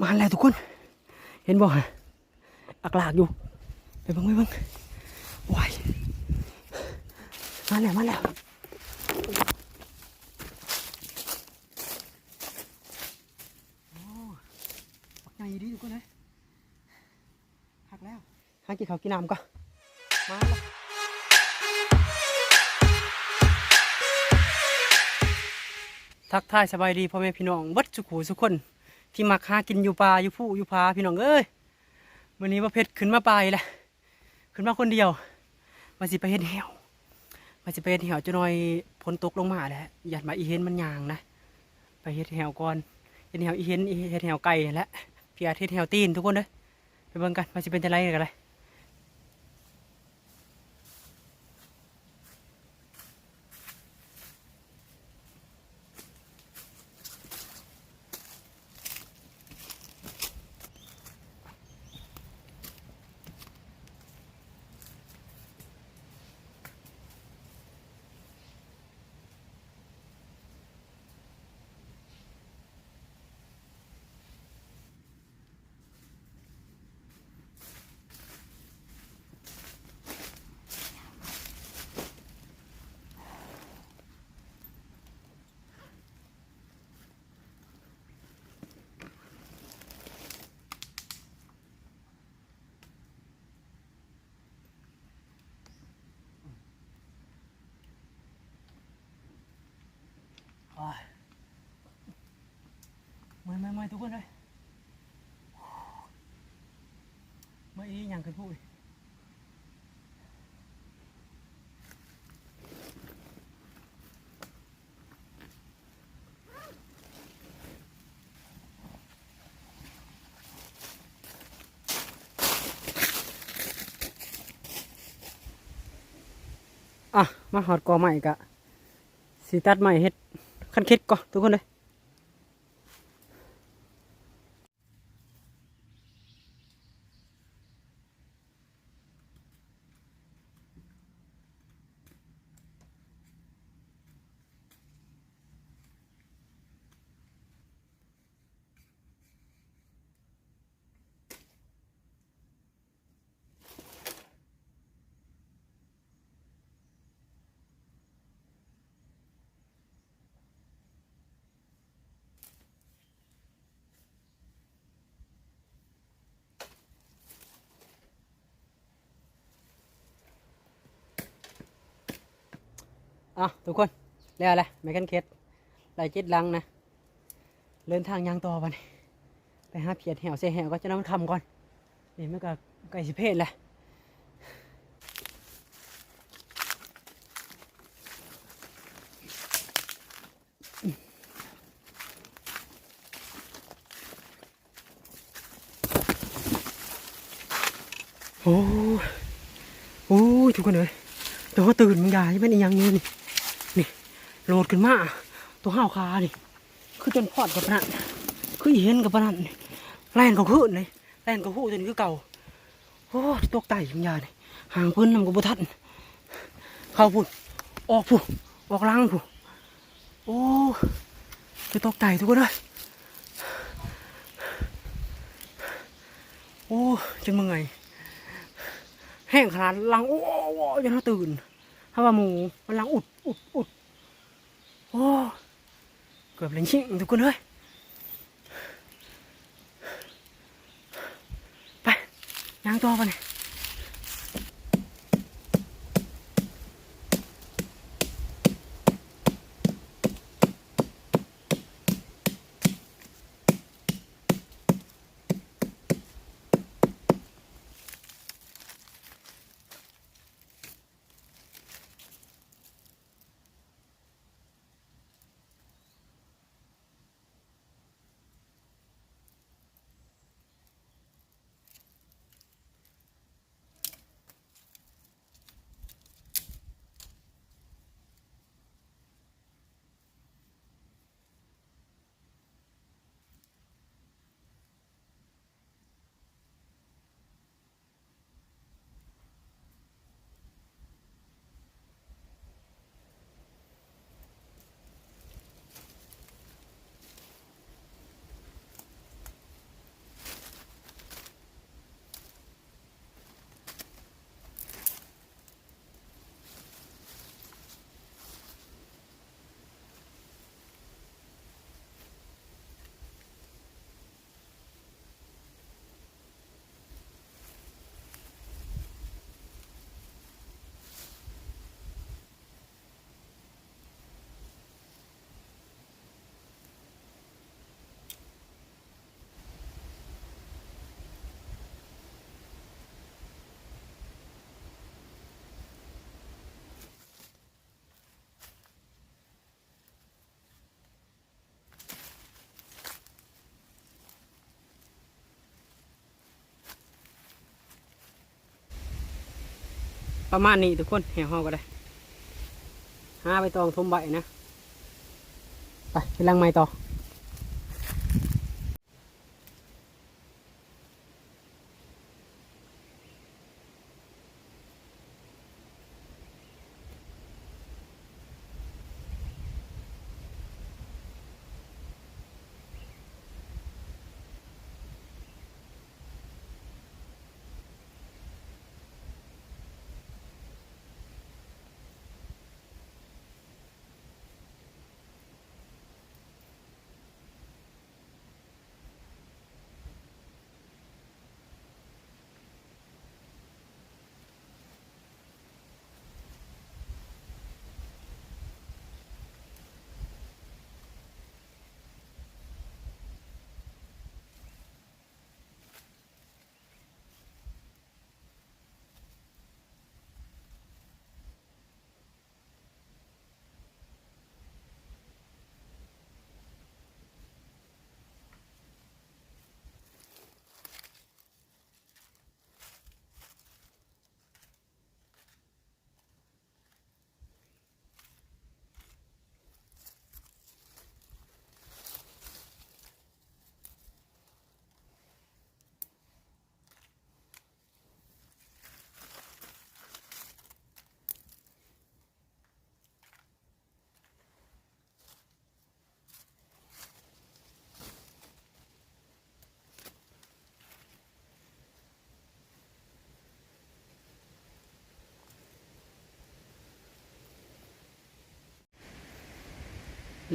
ມາແລ້ວທຸກຄົນ ເຫັນບໍ່? ອັກລາກຢູ່ ໄປເບິ່ງ ໄປເບິ່ງ. ໂອ້ຍ ມາແລ້ວ ມາແລ້ວ. ໂອ້ ບັກໃຫຍ່ດີທຸກຄົນເອີຍ. ຄັກແລ້ວ ຫາກິນເຂົ້າກິນນ້ຳກ່ອນ. ມາລະ ທັກທາຍສະບາຍດີພໍ່ແມ່ພີ່ນ້ອງເບິດສູ່ຄູ່ສູ່ຄົນ ທີ່ມັກຫາກິນຢູ່ປ່າຢູ່ພູຢູ່ຜາພີ່ນ້ອງເອີຍ. ມື້ນີ້ບ່າວເພັດຂຶ້ນມາປ່າອີກແລ້ວ ຂຶ້ນມາຄົນດຽວ ວ່າຊິໄປເຮັດແຫ້ວ ວ່າຊິໄປເຮັດແຫ້ວ. ຈັກໜ່ອຍຝົນຕົກລົງມາແລ້ວ ຢ້ານວ່າອີເຫັນມັນຍ່າງນະ. ໄປເຮັດແຫ້ວກ່ອນ ເຮັດແຫ້ວອີເຫັນ ເຮັດແຫ້ວໄກ່ຫັ້ນແຫຼະ ເພື່ອເຮັດແຫ້ວຕີນທຸກຄົນເດີ. ໄປເບິ່ງກັນວ່າຊິເປັນຈັ່ງໃດກັນເລີຍ. ໂອ້ຍ ເມື່ອຍໆໆ ທຸກຄົນເອີຍ ເມື່ອຍອີ່ຫຍັງກັນພຸ້ນ. ອ່ະ ມາຮອດກໍໄມ້ກະຊິຕັດໄມ້ເຮັດຄັນເຂັດກ່ອນທຸກຄົນເດີ. ເອົາ ທຸກຄົນ ແລ້ວແຫຼະ ໄມ້ຄັນເຂັດ ໄດ້ເຈັດຫຼັງນະ. ເດີນທາງຍ່າງຕໍ່ບັດນີ້ ໄປຫາພຽດແຫ້ວ ເສແຫ້ວກ່ອນ ຈັກໜ່ອຍມັນຄ່ຳກ່ອນ. ນີ້ມັນກໍໃກ້ຊິເພດແລ້ວ. ໂອ້ຍ ໂອ້ຍ ທຸກຄົນເອີຍ ຕົວເຮົາຕື່ນ ມັນຢາ ມັນອີ່ຫຍັງນີ້ ນີ້ ນີ້ ໂລດຂຶ້ນມາ ຕົວເຮົາຄານີ້ ຄືຈົນພອດກັບປານນັ້ນ ຄືອີເຫັນກັບປານນັ້ນ ແລ່ນເຂົ້າຄືນເລີຍ ແລ່ນເຂົ້າຮູຕົວນີ້ຄືເກົ່າ. ໂອ້ ຕົກໃຕ້ມັນຢານີ້ ຫາງປືນນຳກໍບໍ່ທັນ ເຂົ້າພຸ້ນ ອອກພຸ້ນ ອອກຫຼັງພຸ້ນ. ໂອ້ ຈະຕົກໃຈທຸກຄົນເອີຍ ໂອ້ ຈົນເມື່ອຍ ແຮງຂະໜາດຫຼັ່ງ ໂອ້ ຈົນເຮົາຕື່ນ ເຮົາວ່າໝູ ມັນຫຼັ່ງອຸດ ອຸດ ອຸດ. ໂອ້ ເກືອບແລ້ວຍິງທຸກຄົນເອີຍ. ໄປ ຍ່າງຕໍ່ບັດນີ້. ປະມານນີ້ທຸກຄົນ ແຫ້ວເຮົາກໍໄດ້ ຫາໃບຕອງຖົມໄວ້ນະ ໄປເຮັດລັງໃໝ່ຕໍ່.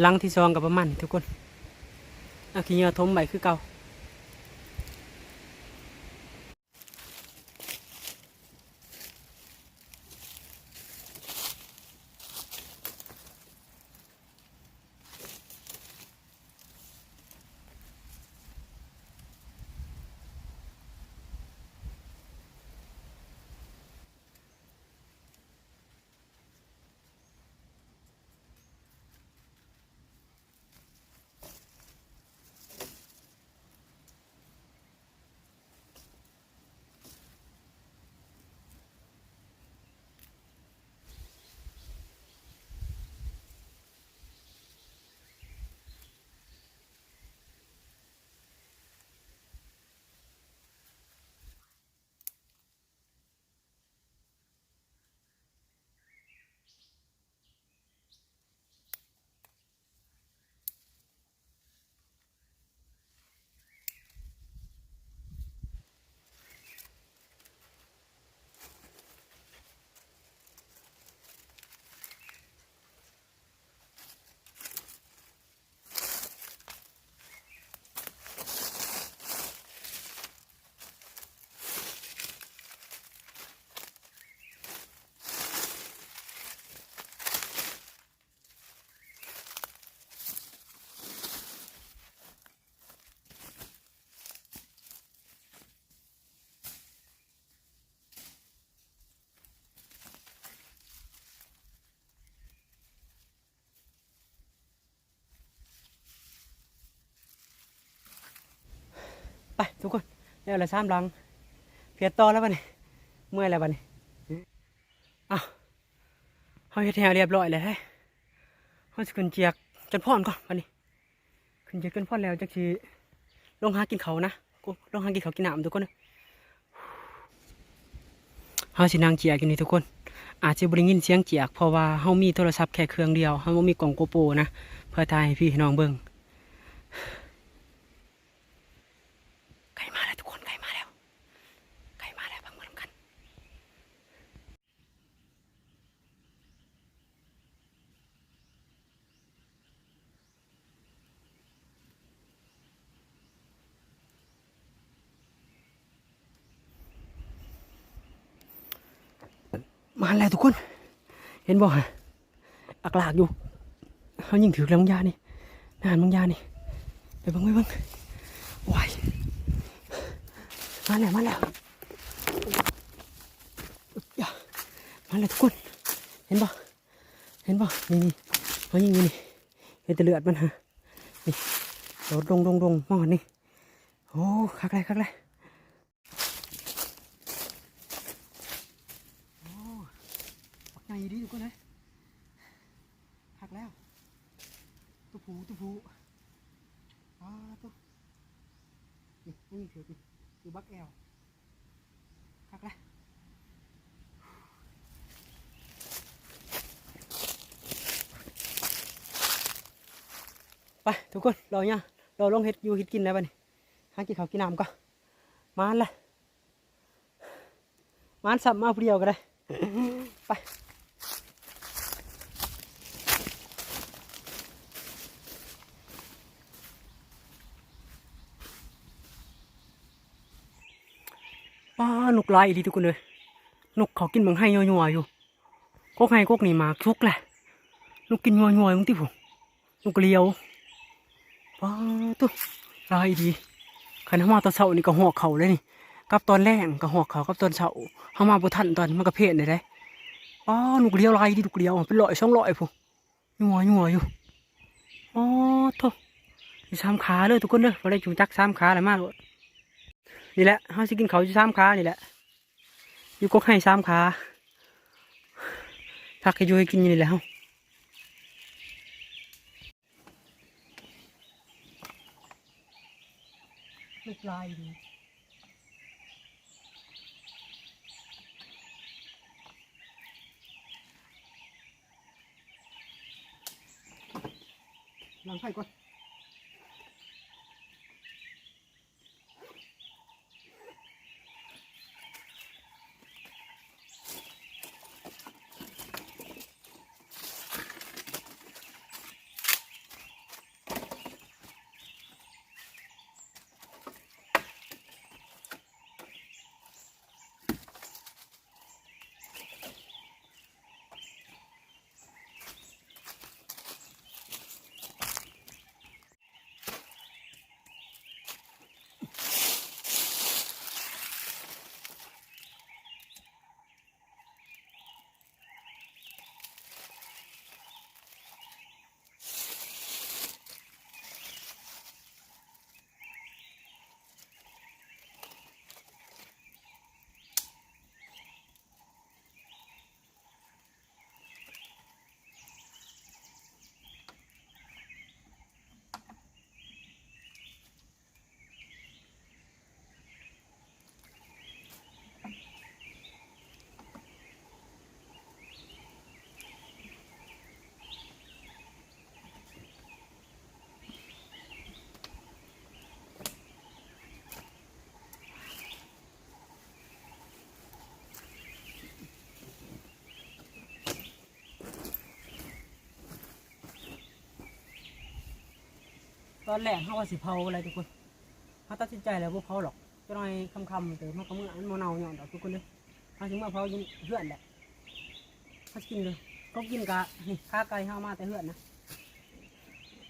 ຫຼັງທີສອງກໍປະມານນີ້ທຸກຄົນ ເອົາຂີ້ເຫຍື້ອຖົມໄວ້ຄືເກົ່າ. ໄປທຸກຄົນ ແລ້ວລະສາມຫຼັງ ພຽດຕໍ່ແລ້ວບັດນີ້ ເມື່ອຍແລ້ວບັດນີ້. ອ້າວ ເຮົາເຮັດແຫ້ວລຽບຮ້ອຍແລ້ວເດ້ ເຮົາຊິຂຶ້ນຈຽກຈັນພອນກ່ອນບັດນີ້. ຂຶ້ນຈຽກກັນພໍ້ແລ້ວ ຈັກຊິລົງຫາກິນເຂົ້ານະ ໂອ້ ລົງຫາກິນເຂົ້າກິນນ້ຳທຸກຄົນ. ເຮົາຊິນັ່ງຈຽກຢູ່ນີ້ທຸກຄົນ ອາດຊິບໍ່ໄດ້ຍິນສຽງຈຽກ ເພາະວ່າເຮົາມີໂທລະສັບແຄ່ເຄື່ອງດຽວ ເຮົາບໍ່ມີກ້ອງໂກໂປນະ ເພື່ອຖ່າຍໃຫ້ພີ່ໃຫ້ນ້ອງເບິ່ງ. ໃກ້ມາແລ້ວທຸກຄົນ ໃກ້ມາແລ້ວ ໃກ້ມາແລ້ວ ເບິ່ງ ເບິ່ງນຳກັນ. ມາແລ້ວທຸກຄົນ ເຫັນບໍ່? ອັກລາກຢູ່ ເຮົາຍິງຖືກແລ້ວບາງຢ່ານີ້ ນານບາງຢ່ານີ້ ໄປເບິ່ງ ໄປເບິ່ງ ໂອ້ຍ ມາແລ້ວ ມາແລ້ວ ມາແລ້ວທຸກຄົນ ເຫັນບໍ່? ເຫັນບໍ່? ນີ້ ນີ້ ເຮົາຍິງຢູ່ນີ້ ເຫັນແຕ່ເລືອດມັນຫັ້ນ ນີ້ ໂດດດົງໆໆ ມາຮອດນີ້ ໂອ້ ຄັກແຫຼະ ຄັກແຫຼະ. ໂອ້ ໃຫຍ່ດີທຸກຄົນເອີຍ ຄັກແລ້ວ ຕົວຜູ້ ຕົວຜູ້ ປາດໂທ້ ນີ້ ນີ້ຖືກ ຄືບັກແອວ ຄັກແລ້ວ ໄປທຸກຄົນ ລໍຍ່າງ ລໍລົງເຮັດຢູ່ເຮັດກິນແລ້ວບັດນີ້ ຫາກິນເຂົ້າກິນນ້ຳກ່ອນ ມາແລ້ວ. ມານຊ້ຳມາຜູ້ດຽວກໍໄດ້ ໄປ ປ້າ ນົກຫຼາຍອີ່ຫຼີທຸກຄົນເອີຍ ນົກເຂົາກິນບັກໄຮຍົວໆຢູ່ ກົກໄຮ່ກົກນີ້ໝາກສຸກແຫຼະ ນົກກິນຍົວໆຢູ່ຕິພຸ້ນ ນົກກະຫຼຽວ ປາດໂທ້ ຫຼາຍອີ່ຫຼີ ຄັນເຮົາມາຕອນເຊົ້ານີ້ກະຮອກເຂົ້າເດ້ນີ້ ກັບຕອນແລງກະຮອກເຂົ້າ ກັບຕອນເຊົ້າ ເຮົາມາບໍ່ທັນຕອນມັນກະເພນໄດ້ເດ້ ປາດ ນົກກະຫຼຽວຫຼາຍອີ່ຫຼີ ນົກກະຫຼຽວເປັນຮ້ອຍສອງຮ້ອຍພຸ້ນ ຍົວໆຢູ່ ປາດໂທ້ ຢູ່ສາມຂາເດີທຸກຄົນເດີ ບໍ່ໄດ້ຈູງຈັກສາມຂາແລ້ວມາໂລດ ນີ້ແຫຼະ ເຮົາຊິກິນເຂົ້າຢູ່ສາມຂານີ້ແຫຼະ ຢູ່ກົກໄຮ່ສາມຂາ ພັກໃຫ້ຢູ່ໃຫ້ກິນຢູ່ນີ້ແຫຼະເຮົາ ເລິກຫຼາຍດີ ຫຼັງໄຟກ່ອນ. ຕອນແລກເຮົາວ່າຊິເຜົາແຫຼະທຸກຄົນ ເຮົາຕັດສິນໃຈແລ້ວບໍ່ເຜົາດອກ ຈັກໜ່ອຍຄ່ຳໆເຕີບເຮົາກໍເມືອ ມັນບໍ່ເນົ່າຍ້ອນດອກທຸກຄົນເດີ ເຮົາຊິເມືອເຜົາຢູ່ເຮືອນແຫຼະ ເຮົາຊິກິນເລີຍ ເຂົາກິນກະ ນີ້ ຂາໄກ່ເຮົາເອົາມາແຕ່ເຮືອນນະ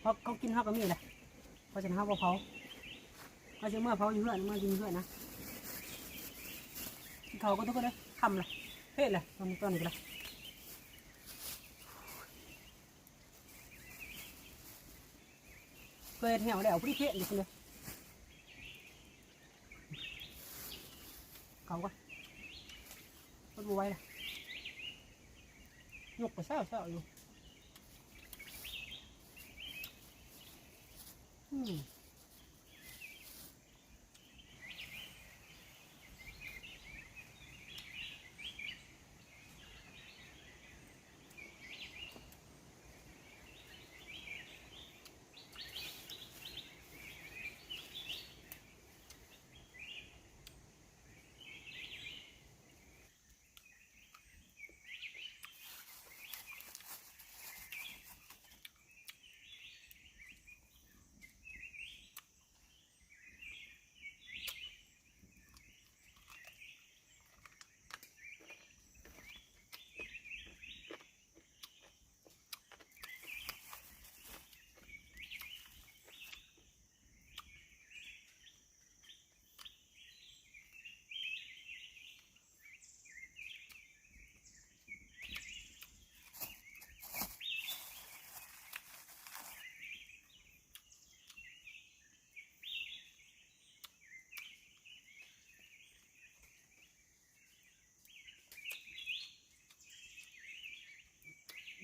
ເຂົາ ເຂົາກິນເຮົາກໍມີແຫຼະ ເພາະສະນັ້ນເຮົາບໍ່ເຜົາ ເຮົາຊິເມືອເຜົາຢູ່ເຮືອນ ເມືອກິນຢູ່ເຮືອນນະ ກິນເຂົ້າກ່ອນທຸກຄົນເດີ ຄ່ຳລະ ເພນລະ ຕອນນີ້ ຕອນນີ້ກໍໄດ້ ເຄີຍເຮັດແຫ້ວແລ້ວ ພໍດີເພນຢູ່ພຸ້ນເດີ ເຂົ້າກ່ອນ ມັນບໍ່ໄຫວລະ ຍົກໄປເຊົ້າໆຢູ່ ອືມ.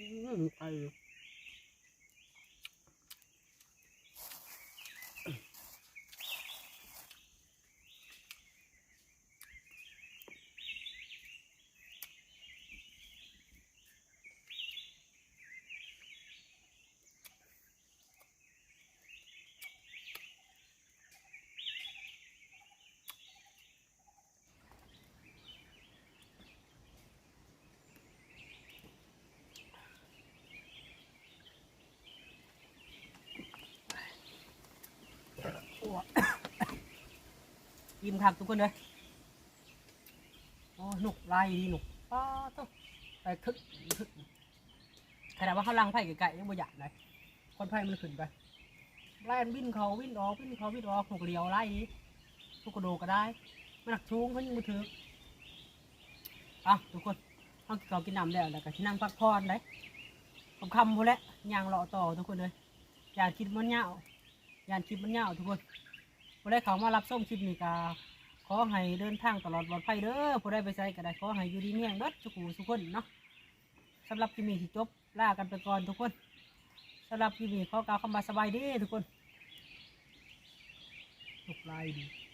อืม ไข่ อิ่มคักทุกคนเด้อ โอ้ นกหลายอีหลีนก ป๊าดโธ่ ไปคึกคึก ขนาดว่าเขาลังไฟไกลๆ ยังบ่ย่านเลย ควันไฟมันขึ้นไป แล่นบินเข้าบินออก บินเข้าบินออก นกเหลียวหลายอีหลี นกกระโดดก็ได้ มันหนักสูง มันยิงบ่ถืก อ่ะ ทุกคน เฮากินข้าวกินน้ำแล้ว แล้วก็สินั่งพักผ่อนเด้ ค่ำๆ พู้นแหละ ย่างเลาะต่อทุกคนเอ้ย ย่านคลิปมันยาว ย่านคลิปมันยาวทุกคน ผู้ใดเข้ามารับชมคลิปนี้ก็ขอให้เดินทางตลอดปลอดภัยเด้อ ผู้ใดไปไสก็ได้ ขอให้อยู่ดีมีแรงเบิดทุกผู้ทุกคนเนาะ สำหรับคลิปนี้สิจบลากันไปก่อนทุกคน สำหรับคลิปนี้ขอกล่าวคำว่าสบายดีทุกคน นกหลายอีหลี